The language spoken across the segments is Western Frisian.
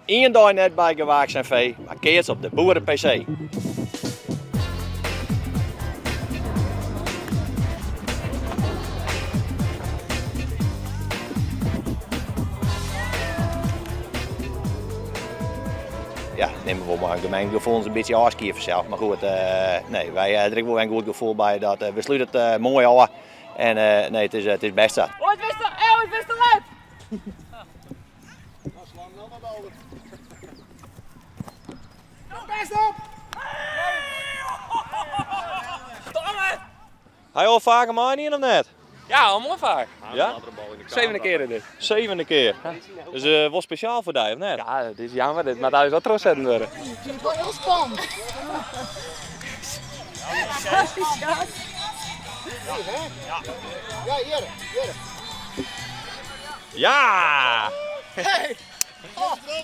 Ien dei net by gewaaks en fee, mar keats op de boere-PC. Ja, nimme wol mei in gemengd gefoelens in bytsje ôfskie fansels. Mar goed, nee, wy ha der ek wol wer in goed gefoel by dat we slute it moai ôf. En nee, it is bêst sa. Ooit wist ooit wist te let! Best op! Ha je al faker meidien of net? Ja, al moai faak. Ja? Zevende kear is dit. Zevende kear. Dus uh, wol spesjaal foar dy, of net? Ja, het is jammer, dit moat eins wol trochsetten wurde. Ik vind het wel heel spannend. Ja, hier, hier. Ja! Hey.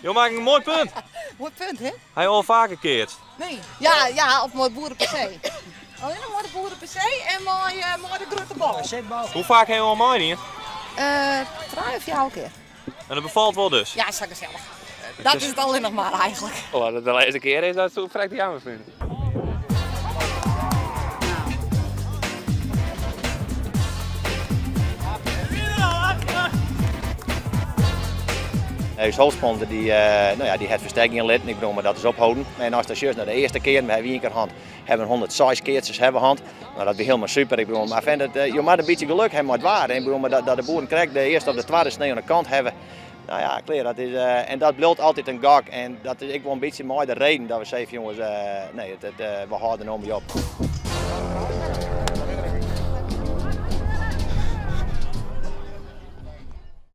Jo makken in moai punt. Moai punt, hè? Ha je al faker keatst? Nee. Ja, ja, of mei boeren-PC. Allinnich mei de boeren-PC en mei, uh, mei de grutte bal. Hoe faak ha jo al meidien? Uh, trije of fjouwer kear. En dat befalt wol dus? Ja, sa gesellich. Dat is it allinnich mar eigentlik. Oh, dat de lêste kear is, dat soe ik frekt jammer fine. Us hoofdsponsor die, uh, nou ja, die hat ferstek gean litten. Ik bedoel, mar dat is opholden. En as de sjochst nei de earste kear, we hawwe ien kear hân, hawwe 106 keatsers hawwe hân. Nou, dat wie hielendal super. Ik bedoel, mar vind it, jo moatte in bytsje geluk hawwe mei it waar. Ik bedoel, mar dat, dat de boeren krekt de earste of de twadde sneon oan de kant hawwe. Nou ja, klear, dat is, uh, en dat bliuwt altyd in gok. En dat is ek wol in bytsje mei de reden dat we sizze, jonges, uh, nee, it, it, uh, we hâlde no mei op.